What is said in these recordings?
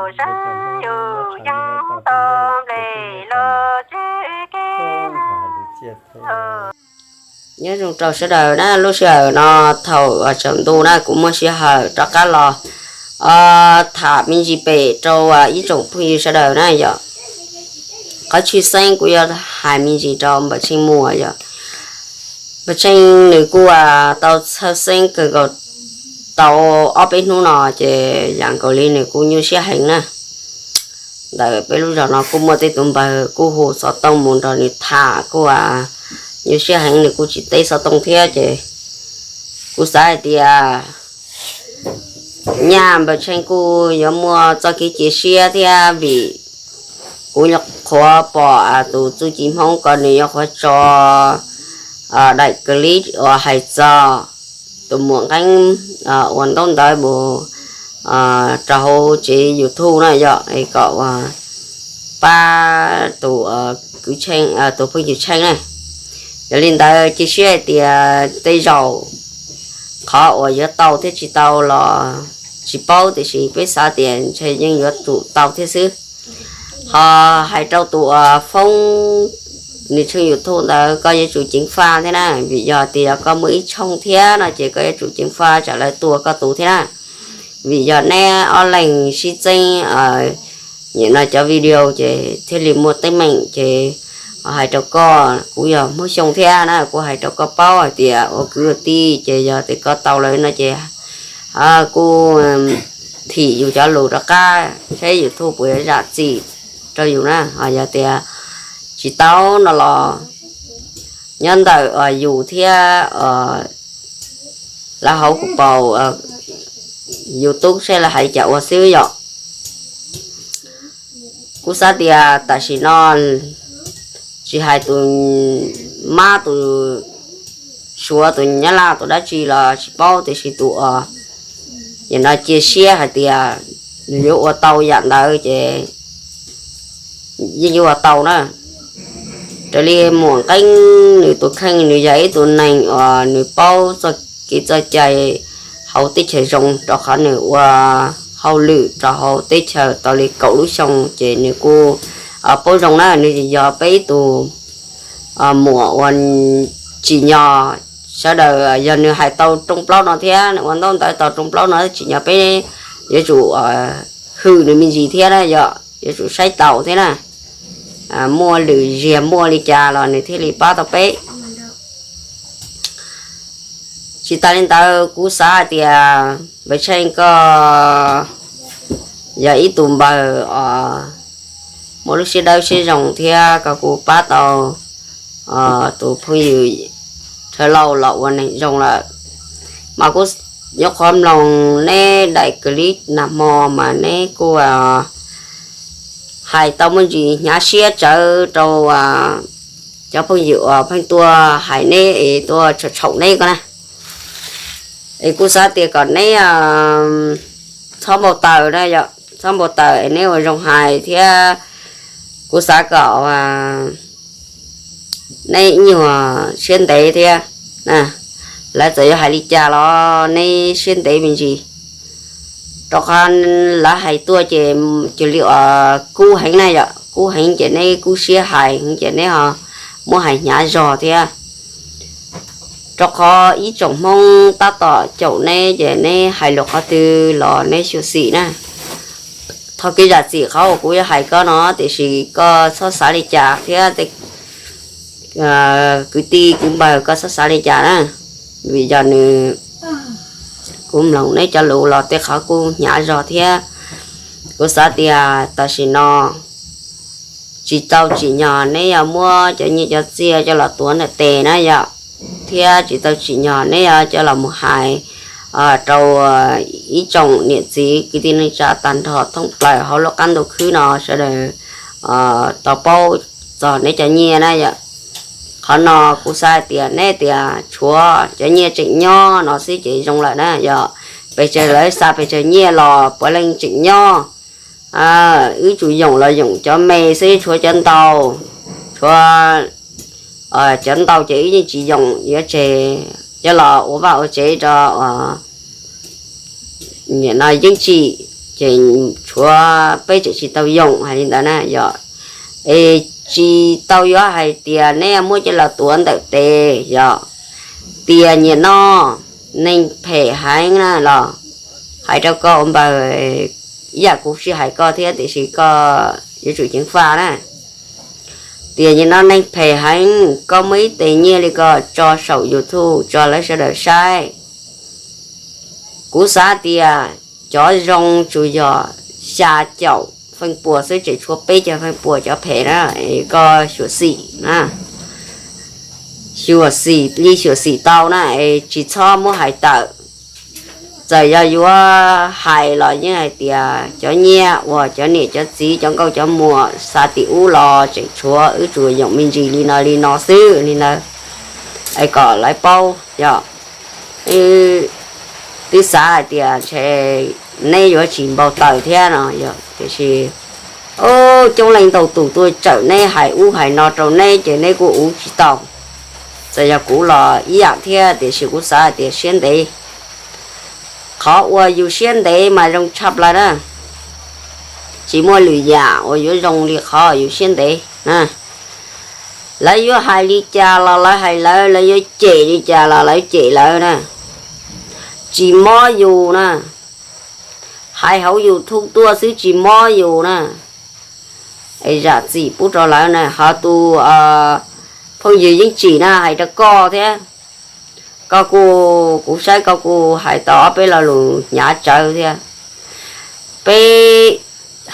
Saib yus yeej tau nplej los tsis kev. Nyob zoo rau sawv daws na, lub sij hawm no thaum tsaus ntuj na kuv muaj sij hawm rov qab los tham me ntsis pem rau ib tsoom phooj ywg sawv daws na yom. Qhov tshwj xeeb kuv yuav hais me ntsis rau Npawg Tsheej Muas yom. Npawg Tsheej nws kuj tau txhawj xeeb kawg nkaus tau ob peb hnub no ces yam nkaus li nws kuj nyuaj siab heev na. Ntawm peb lub zos no kuj muaj tej tus npawg kuj hu xov tooj mus nrog nws tham kuj nyuaj siab heev, nws kuj tsis teb xov tooj thiab ces kuv xav hais tias nyaj Npawg Tsheej kuj yuav muaj txoj kev cia siab thiab vim kuv nyuam qhuav pom tus txuj ci Hmoob ko nws yuav qhuav tso daim clip uas hais txog tus muam nqeeb uas ntaub ntawv mus rau hauv tsev YouTube na yom, es kom uas pab tus kwv Tsheej, tus phooj ywg Tsheej na. Yog li ntawd cia siab hais tias tej zaum qhov uas yuav tau thiab tsis tau los tsis paub, tiam sis peb xav tias ntshe yeej yuav tsum tau thiab xwb. Ho hais rau tus uas foob nws tshooj YouTube ntawd koj yuav tsum ceev faj thiab na, vim yog tias yog koj muaj ib tshooj thiab no ces koj yuav tsum ceev faj tsam lawv tua koj tus thiab na. Vim yog neb ob leeg sib txeeb nim no cov video ces thiaj li muaj teeb meem ces hais rau koj, kuv yog Hmoob Xyooj thiab na, kuv hais rau koj paub hais tias ua kwv ua tij ces yog tias koj tau lawm no ces kuj thim yus cov lus rov qab saib YouTube puas yuav zam txim rau yus na. Ho yog tias tsis tau no los nyob ntawm yus thiab lawv hauv kuv paus YouTube saib lawv hais cas ua xwb yom. Kuv xav tias tam sim no tsis hais tus mab tus suav tus nyab laj tus dab tsi los tsis paub, tiam sis tus uas nim no cia siab hais tias nws yuav ua tau yam ntawd ces yeej yuav ua tau na. Raws li muam nqeeb nws tus kheej nws yog ib tug neeg uas nws paub txoj kev txoj cai hauv teb chaws zoo, rau qhov nws ua hauj lwm rau hauv teb chaws tau li kaum lub xyoo ces nws kuj paub zoo na. Nws yog peb ib tug muam uas tsim nyog sawv daws, yog nws hais tau rooj plaub no thiab nws ua ntaub ntawv tau rooj plaub no tsim nyog peb yuav tsum hwm nws me ntsis thiab na yom, yuav tsum saib taus thiab na. Muaj lwm ziag muaj li cas los nws thiaj li pab tau peb. Tsis tas li ntawd kuv xav hais tias Npawg Tsheej koj yog ib tug npawg muaj lub siab dawb siab zoo thiab koj kuj pab tau tus phooj ywg Thawj Lauj los ua neeg zoo lawm. Mas kuv nyuam qhuav mloog neb daim clip nag hmo mas neb kuj hais tau muaj ntsis hnyav siab tsawv rau cov phooj ywg uas pheej tuaj hais neb es tuaj tsham tsham neb ko na. Es kuv xav tias kom neb txhob npau taws na yom, txhob npau taws es neb ua zoo hais thiab. Kuv xav kom neb ib nyuag siab ntev thiab. Lawv txawm yuav hais li cas los neb siab ntev me ntsis, rau qhov lawv hais tuaj ces cia li uas kub heev na yom, kub heev ces neb kub siab hais heev ces neb ho muab hais hnyav zog thiab. Rau qhov ib tsoom Hmoob tab tom caum neb ces neb hais lus qhov twg los neb xyuam xim na. Thov kev zam txim qhov uas kuv yuav hais koj no, tiam sis koj txhob xav li cas thiab, kwv tij kwv npawg koj txhob xav li cas na. Vim yog nws, kuv mloog neb cov lus los tej qhov kuj hnyav zog thiab. Kuv xav tias tam sim no tsis tau tsim nyog neb yuav muab cov nyiaj cov txiaj coj los tuav ntawm tes na yom, thiab tsis tau tsim nyog neb yuav coj los mus hais rau ib tsoom niam txiv kwv tij neej tsa tag nrho thoob plaws hauv lub qab ntuj khwb no sawv daws tau paub txog neb cov nyiaj na yom. Qhov no kuv xav hais tias neb tias tshuav cov nyiaj tseem nyob no xwb ces zoo lawm na yom. Pes tsawg lawv xa pes tsawg nyiaj los puav leej tseem nyob. Wb tsum yoom los yoom cov me xwb, tshuav cov ntau, tshuav cov ntau ces wb yeej tsis yoom, yuav tseg coj los ua vaj ua tsev rau nim no yeej tsim. ces tshuav peb tseem tsis tau yoom hais li ntawd na yog. Es tsis tau yuav hais tias neb muab coj los tuav ntawm tes yog, tias nyias no neeg phem heev na los hais rau koj ua npawg, ib yam kuv sij hais koj thiab tiam sis koj yuav tsum ceev faj na. Tias nyias no neeg phem heev, koj muaj ib tes nyiaj li ko tso saum YouTube tso lawv sawv daws saib. Kuv xav tias cov zoo tsuas yog xya caum feej pua xwb, tseem tshuav peb caug feej pua cov phem na, koj xyuam xim na, xyuam xim li xyuam xim tau na, es tsis txhob muab hais tawm. Txawm yog yuav hais los yeej hais tias cov nyiaj uas cov niam cov txiv cov nkauj cov muam xa tim ub los tseem tshuav, wb tsuas yoom me ntsis li no li no xwb li ntawd, es kom lawv paub yog. Twb xav hais tias ntshe neb yuav tsis npau taws thiab no yog, tiam sis coob leej ntau tus tuaj tsawm neb hais ub hais no rau neb ces neb kuj uv tsis tau. Txawm yog kuv los ib yam thiab tiam sis kuv xav hais tias siab ntev. Qhov uas yus siab ntev mas zoo tshaj plaws na. Tsis muaj lwm yam uas yuav zoo li qhov yus siab ntev na. Lawv yuav hais li cas los lawv hais lawv, lawv yuav cem li cas los lawv cem lawv na. Tsis mob yus na. Hais hauv YouTube tuaj xwb tsis mob yus na. Es zam txim pub rau lawv na, ho tus phooj ywg Yeeb Tsim na hais rau koj thiab. Koj kuj, kuv saib koj kuj hais tau ob peb lo lus hnyav tsawv thiab. Peb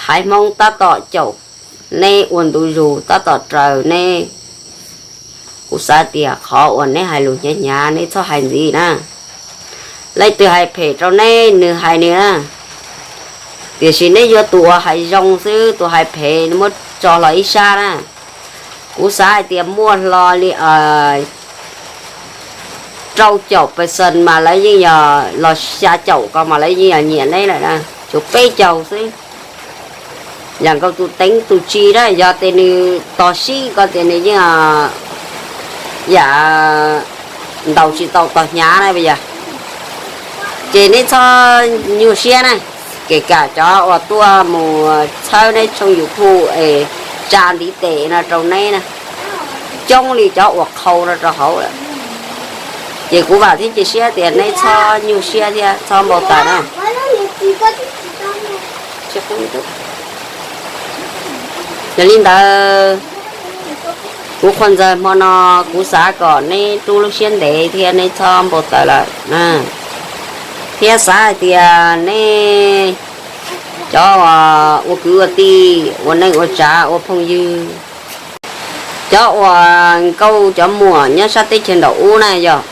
haiv Hmoob tab tom caum neb ua ntu zus tab tom raws neb. Kuv xav tias qhov uas neb hais lus hnyav hnyav neb txhob hais ntxiv na. Leej twg hais phem rau neb nws hais nws na, tiam sis neb yuav tus uas hais zoo xwb, tus hais phem muab tso hlo ib sab na. Kuv xav hais tias muaj hlo li rau caum percent mas lawv yeej yog, los xya caum ko mas lawv yeej yog nyiam neb lawm na, tshuav peb caug xwb. Yam nkaus tus teev tus tsi na, yog tias nws tos sib ko tias nws yeej yam ntaus tsis tau tos hnyav na yog. Ces neb txhob nyuaj siab na, kể cả cov uas tuaj mus txhawb neb tshooj YouTube es tsa ntiv tes no rau neb na, coob li cov uas qhau no rau hauv lawm. Ces kuv vam thiab cia siab tias neb txhob nyuaj siab thiab txhob npau taws na. Yog li ntawd, kuv qhuas ntxawg hmo no kuv xav kom neb rub lub siab ntev thiab neb txhob npau taws lawm na, thiab xav hais tias neb cov uas ua kwv ua tij, ua neej ua tsav, ua phooj ywg, cov uas nkauj cov muam nyob sab teb chaws nraum ub na yog,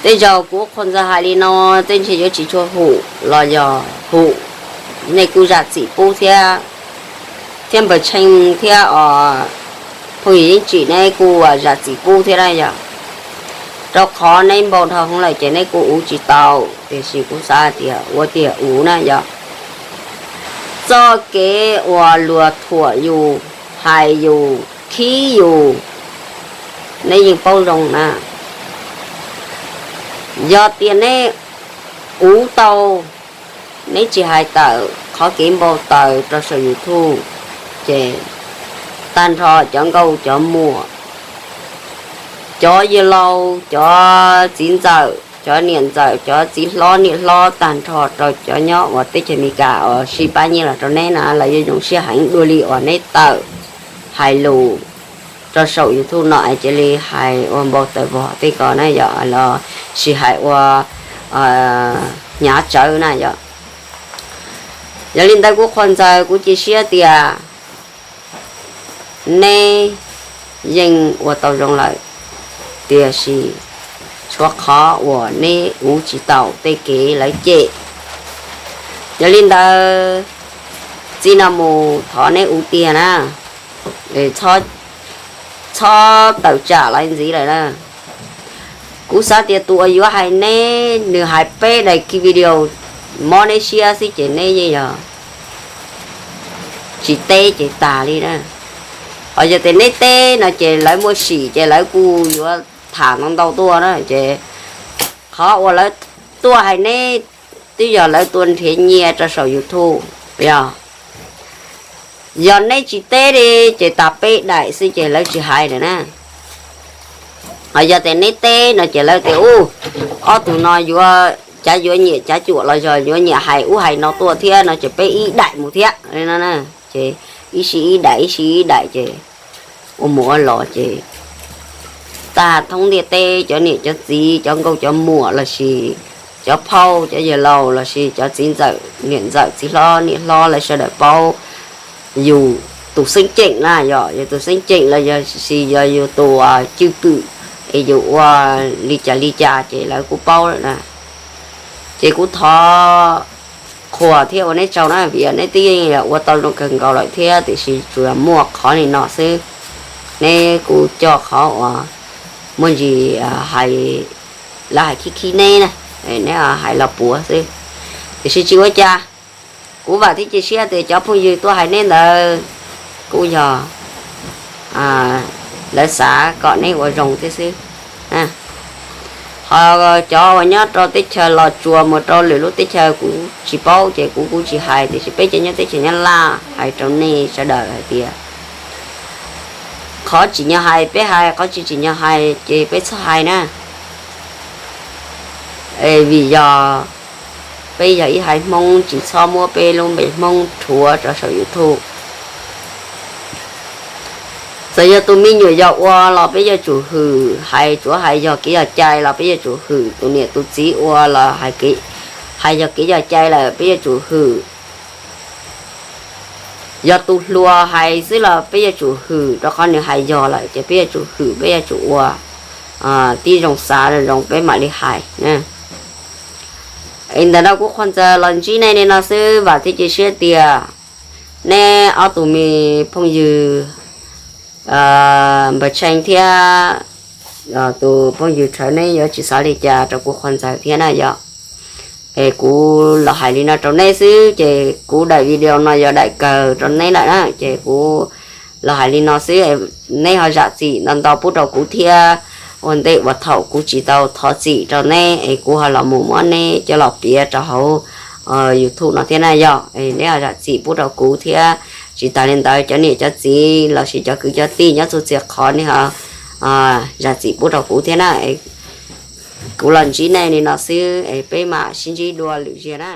tej zaum kuv qhuas ntxawg hais li no tej ntshe yuav tsis tshua hum los yog hum, nej kuj zam txim pub thiab, thiab npawg Tsheej thiab os, phooj ywg Yeej Tsim neb kuj zam txim pub thiab na yog, rau qhov neb npau dhau hwv lawm ces neb kuj uv tsis tau, tiam sis kuv xav hais tias ua tiag uv na yog, txoj kev uas luag thuam yus, hais yus, khib yus, neb yeej paub zoo na. Yog tias neb uv tau, neb tsis hais tawm qhov kev npau taws rau saum YouTube, ces tag nrho cov nkauj cov muam, cov yawg laus, cov txiv ntxawm, cov niam ntxawm, cov txiv hlob niam hlob, tag nrho rau cov nyob uas teb chaws Amelikas uas sib pab nyiaj los rau neb na, lawv yuav zoo siab heev dua li uas neb tawm hais lus rau saum YouTube no es cia li hais ua npau taws vog tej ko na yog, los sis hais ua hnyav tsawv na yog. Yog li ntawd kuv qhuas ntxawg kuv cia siab tias neb yeej ua tau zoo lawm, tiam sis tshuav qhov uas neb uv tsis tau tej kev lawv cem. Yog li ntawd, txij no mus thov neb uv tiag na, txhob tawm tsam lawv ntxiv lawm na. Kuv xav tias tus uas yuav hais neb nws hais peb daim video mob neb siab xwb ces neb yeej yog tsis teb ces tas li na. Ho yog tias neb teb no ces lawv muaj sim ces lawv kuj yuav tham ntau ntau tuaj na ces qhov uas lawv tuaj hais neb twb yog lawv tuaj nrhiav nyiaj rau saum YouTube. Yog, yog neb tsis teb li ces tas peb daim xwb ces lawv tsis hais lawm na. Ho yog tias neb teb no ces lawv tias, u, ob tug no yuav cav yuav nyiam cav cuam los yog yuav nyiam hais ub hais no tuaj thiab no ces peb ib daim mus thiab no. Ces ib sij ib daim ib sij ib daim ces ua mus ua los ces tag thoob ntiaj teb cov niam cov txiv cov nkauj cov muam lossis cov phauj cov yawg laus lossis cov txiv ntxawm niam ntxawm txiv hlob niam hlob lawv sawv daws paub yus tus xeeb ceem na, yog yus tus xeeb ceem los yog sis yog yus tus cwj pwm es yus ua li cas li cas ces lawv kuj paub lawm na. Ces kuv thov qhuas thiab ua neb tsaug na vim neb twb yeej ua tau zoo kawg nkaus lawm thiab tiam sis tsuas muaj qhov li no xwb. Neb kuj coj qhov uas muaj ntsis hais, lawv hais khib khib neb na, neb hais los puav xwb. Tiam sis tsis ua cas, kuv vam thiab cia siab tias cov phooj ywg tuaj hais neb ntawd kuj yog lawv xav kom neb ua zoo thiab xwb. Ho cov uas nyob rau teb chaws Los Tsuas mus rau lwm lub teb chaws kuv tsis paub ces kuv kuj tsis hais tiam sis peb cov nyob teb chaws Nyab Laj hais rau nej sawv daws hais tias qhov tsim nyog hais peb hais, qhov tsis tsim nyog hais ces peb txhob hais na. Vim yog peb yog ib haiv Hmoob tsis txhob muab peb lub npe Hmoob rhuav rau saum YouTube. Txawm yog tus me nyuam yaus ua los peb yuav tsum hwm, hais tsuav hais yog kev yog cai los peb yuav tsum hwm, tus niam tus txiv ua los hais yog kev yog cai lawm peb yuav tsum hwm. Yog tus hluas hais xwb los peb yuav tsum hwm rau qhov nws hais yog lawm ces peb yuav tsum hwm, peb yuav tsum ua tib zoo xav zoo peb mam li hais. Ntawm no kuv qhuas ntxaws los ntsib nej li no xwb, vam thiab cia siab tias neb ob tug me phooj ywg Npawg Tsheej thiab tus phooj ywg Rhawv neb yuav tsis xav li cas rau kuv qhuas ntxaws thiab na yom. Es kuv los hais li no rau neb xwb ces kuv daim video no yog daim kawg rau neb lawm na ces kuv los hais li no xwb, neb ho zam txim ntau ntau pub rau kuv thiab. Ua ntej uas thaum kuv tsis tau thov txim rau neb es kuv ho los mus muab neb coj los piav rau hauv YouTube no thiab na yom. Neb ho zam txim pub rau kuv thiab, tsis tas li ntawd cov niam cov txiv lossis cov kwv cov tij nyob txhua txhia qhov nej ho zam txim pub rau kuv thiab na. Kuv los ntsib nej li no xwb es peb mam sib ntsib dua lwm zaus na.